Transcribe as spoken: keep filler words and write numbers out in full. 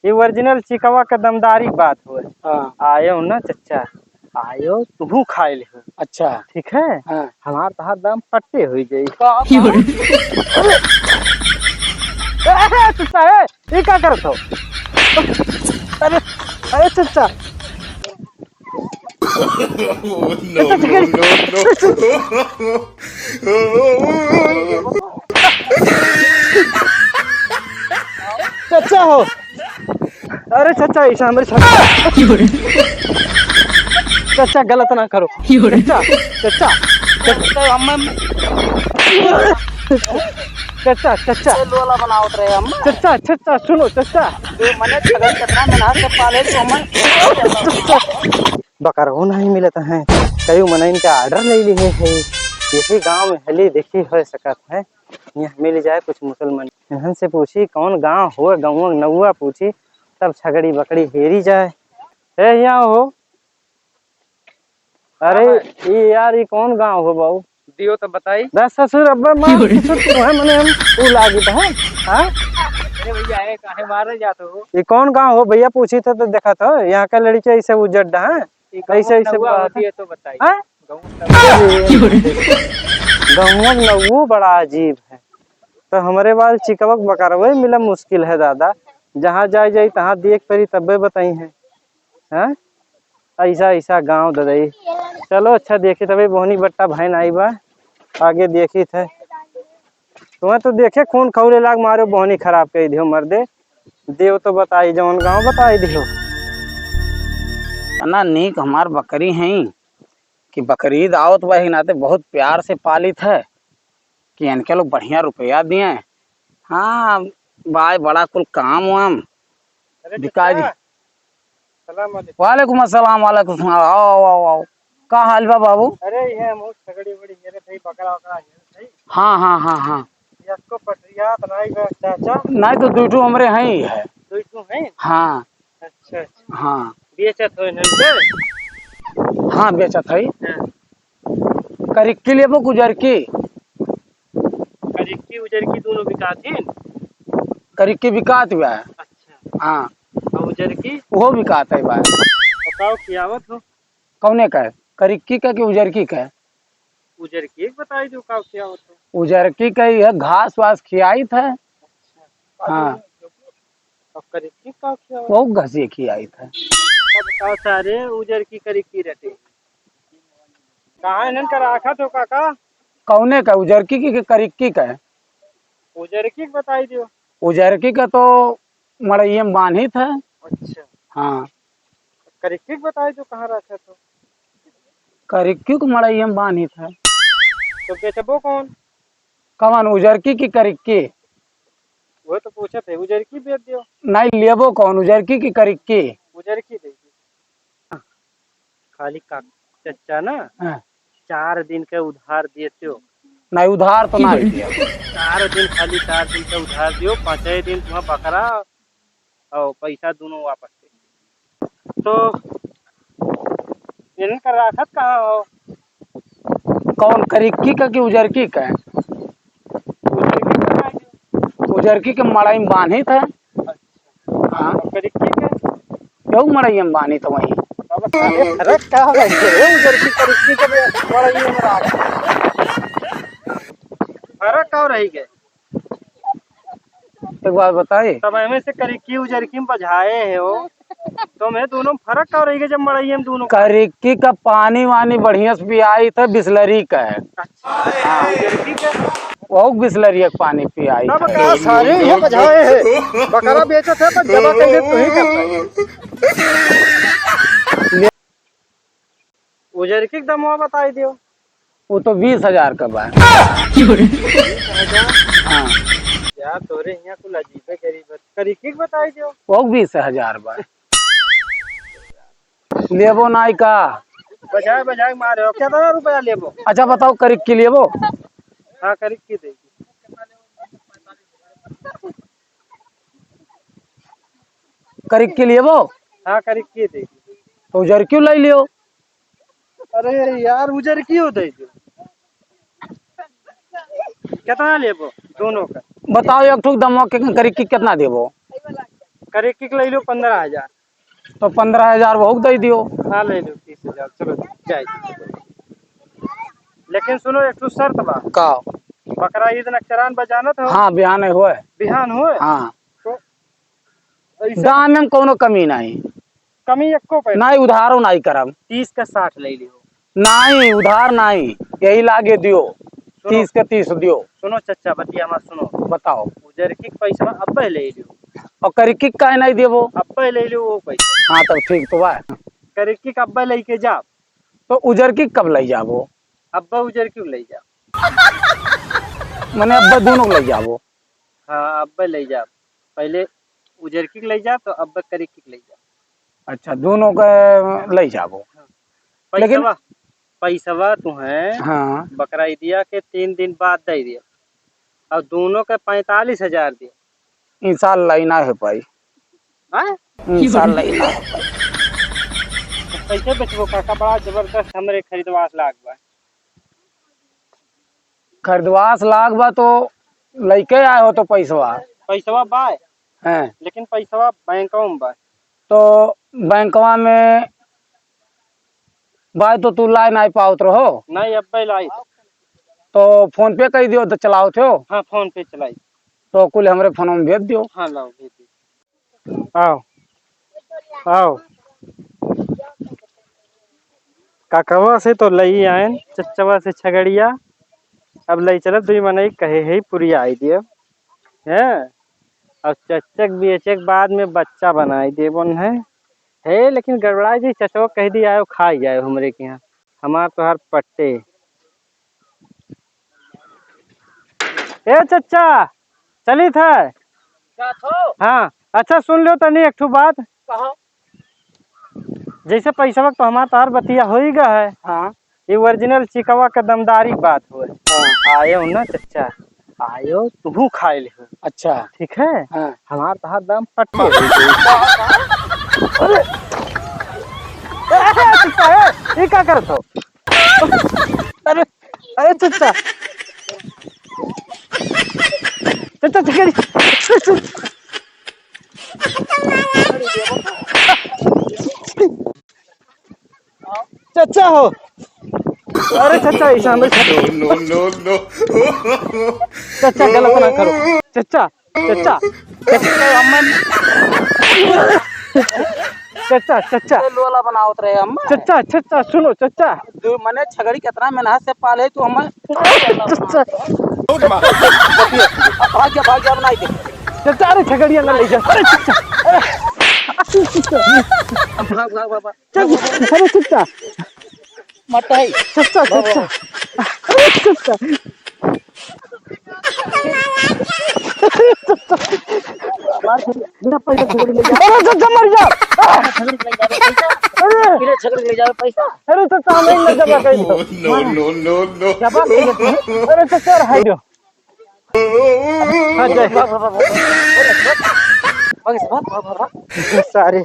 ये original चिकवा के दमदारी बात होय। हाँ। आयो ना चच्चा, आयो तुहू खाए ले। अच्छा। ठीक है? हाँ। हमार तहार दाम पट्टे होई जाई। का बात? अरे, ए, ए, चच्चा, ए, ये का करत हो? अरे, अरे चच्चा। No, no, no, no। चच्चा हो। अरे चच्चा, ऐसा हमरे साथ। चच्चा, गलत ना करो। चच्चा, चच्चा, चच्चा, चच्चा, चच्चा। ये लोला बनावत रहे हम। चच्चा, चच्चा, सुनो, चच्चा। ये मने छगन कितना मेहनत से पाले तो हम। बकरहो नहीं मिलत है। कई मनइन के order ले लिए है। यही गांव में हली देखी हो सकत है, यहाँ मिल जाए कुछ मुसलमान। इन्हन से पूछी कौन गांव हो, गाँव नौवा पूछी, तब छगड़ी बकड़ी हेरी जाए। ए, यहाँ हो। अरे, हाँ। ई यार, ई कौन गांव हो बाऊ? दियो तो बताई। बस ससुर, अब्बे मार, ससुर, तुम्हें मने हम ऊ लागित है, हाँ? अरे भैया, ए, काहे मारे जात हो? ई कौन गांव हो भैया? पूछी थे तो देखा था, यहाँ का लड़की ऐसे उजड्डा है, ई ऐसे, ऐसे नौवा बात होती है। है तो बताई। हाँ? गाँव का नौवा। गाँव नौवो बड़ा अजीब है। तो हमरे बाल चिकवक बकरवे मिला मुश्किल है दादा, जहाँ जाए जाई तहाँ देख परी तब्बे बताई है। हाँ? ऐसा, ऐसा गाँव ददई। चलो अच्छा, देखी तबे बोहनी बट्टा भैन आई बा, आगे देखी थे। तुम्हें तो देखे खून खौले लाग मारो, बोहनी खराब कई दियो मर्दे। देव तो बताई, जौन गाँव बताई दियो। इतना नीक हमार बकरी हैं कि बकरीद आवत बा, ही नाते बहुत प्यार से पालित है कि इनके लोग बढ़िया रुपया दिए। हाँ, बाय बड़ा कुल काम वाम अरे बिका जी। चचा, सलाम अलैकुम। वालेकुम अस्सलाम, वालेकुम अस्सलाम। आओ, आओ, आओ, आओ। का हाल बा बाबू? अरे, ये हम छगड़ी बड़ी हेरत है, बकरा वकरा हेरत है। हाँ, हाँ, हाँ, हाँ। ये आपको पटरिया तो नहीं बा, चाचा? नहीं तो दुई ठो हमरे हैं ही है। दुई ठो हैं? हाँ। अच्छा, अच्छा। हाँ। बेचत हो इन्हन के? हाँ, बेचत है। हाँ। करिक्की लेबो, उजरकी? करिक्की उजरकी दोनों बिकात हैं? करिक्की बिकात बा। अच्छा। हाँ। और उजरकी? वो बिकात है बा। तो काव खियावत हो? कौने का? करिक्की का कि उजरकी का? उजरकी एक बताई दो, काव खियावत हो? उजरकी का यह घास वास खियाई था। अच्छा। हाँ। अब करिक्की का खियावत? वो घास ये खियाई था। अब बताओ सारे, उजरकी करिक्की रटे। कहाँ इन्हन का राखत हो काका? कौने का, उजरकी की, की करिक्की का? उजरकी के बताई दियो। उजरकी का तो मड़इये में बान्हित है। अच्छा। हाँ। करिक्की के बताई दियो, कहाँ राखत हो? करिक्की को मड़इये में बान्हित है। तो बेचबो कौन? कौन, उजरकी की करिक्की? वो तो पूछत है, उजरकी बेच दियो। नहीं, लेबो कौन, उजरकी की करिक्की? उजरकी दे दियो। खाली का चच्चा ना, हाँ। चार दिन के उधार देते हो। नहीं, उधार तो नहीं दिया। चार दिन, खाली चार दिन के उधार दियो, पाँचे दिन तुम्हारा बकरा और पैसा दोनों वापस दे। तो इनका राखत कहाँ हो? कौन, करिक्की का कि उजरकी का? उजरकी का है। उजरकी के मड़ई में बान्हित है। हाँ। अब करिक्की के? केहू मड़इया में बानी तो वहीं। अब साले फरक का हो गया? ये उजरकी करिक्की के मड़इया में राख। फरक का रही गए? एक बात बताई। तब एमे से करिक्की उजरकी में बझाए है हो, तो मैं दोनों में फरक का रही गए जब मड़इया में दोनों का? करिक्की का पानी वानी बढ़िया से पियाई तो बिसलरी का है। अच्छा, हाँ। उजरकी का? वहू बिसलरिया के पानी पियाई। तब का सारे ये बझाए है, बकरा बेचत है, पर जमा कैसे तू ही करता है। उजरकी के दमवा बताई दियो। वो तो बीस हजार का बा। हाँ। यार, तोरे यहाँ कुल अजीबे गरीब है। करिक्की के बताई दियो। वो बीस हजार बा। लेबो नाई का? बजाय, बजाय मारे हो। कितना रुपया लेबो? अच्छा बताओ, करिक्की लेबो? हाँ, करिक्की दे। करिक्की लेबो? हाँ, करिक्की दे। तो उजरकी लै लियो। अरे यार, उजरकी दे दो। कितना लेबो दोनों का? बताओ, एक ठुक दमवा के करिक्की कितना देबो? कर एक एक लइ लियो पन्द्रह हजार। तो पन्द्रह हजार वहू के दइ दियो। हाँ, लइ लियो तीस हजार, चलो, जाए। लेकिन सुनो, एक ठो शर्त बा। का? बकरा ईद नक्चरान बा जानत हो? हाँ, बिहान होए। बिहान होए? हाँ। तो ऐसे दाम में कौनो कमी नहीं। कमी एको पैसा? नहीं, उधारो नहीं करब। तीस का साठ लइ लियो। नहीं, उधार नहीं, यही लागे दियो। सुनो। तीस के तीस दियो। सुनो चच्चा, बतिया हमार सुनो। बताओ। उजरकी के पैसा अब्बे लइ लियो। और करिकी के काहे नहीं देबो? अब्बे लइ लियो वो पैसा। हाँ, तब ठीक तो बा। करिकी के अब्बे लइके जाब। तो उजरकी के कब लइ जाबो? अब्बे उजरकी के लइ जाब। मने अब्बे दोनों के लइ जाबो? हाँ, अब्बे लइ जाब। पहिले उजरकी के लइ जाब, तो अब्बे करिकी के लइ जाब। अच्छा, दोनों के लइ जाबो। हाँ। लेकिन पैसवा, पैसवा तुहें हाँ। बकरा ईदिया के तीन दिन बाद दइ दियो, और दोनों के पैंतालीस हजार दियो। इंशाल्लाह, ई ना हो पाई। हाँ? इंशाल्लाह, ई ना हो पाई। तो कैसे बेचबो काका? बड़ा जबरदस्त हमरे खरीदवास लाग बा। खरीदवास लाग बा तो लइके आए हो तो पैसवा। पैसवा बा, हैं। लेकिन पैसवा बैंकवा में बा। तो बैंकवा में बा तो तू लाए नाहीं पावत रहो। नहीं, अब्बे लाई। तो PhonePe कइ दियो तो चलावत हो। हाँ, PhonePe चलाई। तो कुल हमरे फोन में भेज दियो। हाँ, लाओ, भेज दियो। आओ, आओ। काकवा से तो लई आयन, चच्चवा से छगड़िया। अब लई चलत दुई मनई कहे है पुरिया आई दियो। हैं? अब चच्चक बेचे के बाद में बच्चा बनाई देबन है। हे, लेकिन गड़बड़ाई जी, चच्चवा कह दी आयो, खाई जाए हमरे के यहाँ। हमार तोहार पट्टे। ए चच्चा, चलित है। का थो? हाँ, अच्छा सुन लियो तनी एक ठो बात। कहो। जैसे पैसवा तो हमार तार बतिया हो ही गया है। हाँ। ये original चिकवा के दमदारी बात हो। हाँ। आयो ना चच्चा, आयो तू खाए ले हो। अच्छा। ठीक है? हाँ। हमार तार दाम पट्टे हो गई। अरे, ए, ए, चच्चा, ए, ये का करत हो? अरे, अरे चच्चा, चच्चा, चच्चा, चच्चा हो। अरे चच्चा, ऐसा हमें no, no, no, no। चच्चा, गलत ना करो। चच्चा, चच्चा, चच्चा, अम्मा। चच्चा, चच्चा। ये लोला बनावत रहे अम्मा। चच्चा, चच्चा, सुनो, चच्चा। दू मने छगड़ी कितना मेहनत से पाले तू अम्मा। चच्चा। अब भाग जा, भाग जा, बनाई दे। चच्चा, अरे छगड़िया ना ले जा। अरे चच्चा। अरे चच्चा। अब भाग, भाग, भाग, भाग। चल, अरे चच्चा। मत है। चच्चा, चच्चा। अरे चच्चा। बिना पैसा छगड़ी ले जा। अरे चच्चा, मर जा। छगड़ी ले जा, पैसा। अरे। बिना छगड़ी ले जा, पैसा। अरे चच्चा, हम नहीं जमा करी। No, no, no, no। जमा करी। अरे चच्चा, रहा दो। हाँ, जय। भाग, भाग, भाग, भाग। भाग, भाग, भाग, भाग। सारे।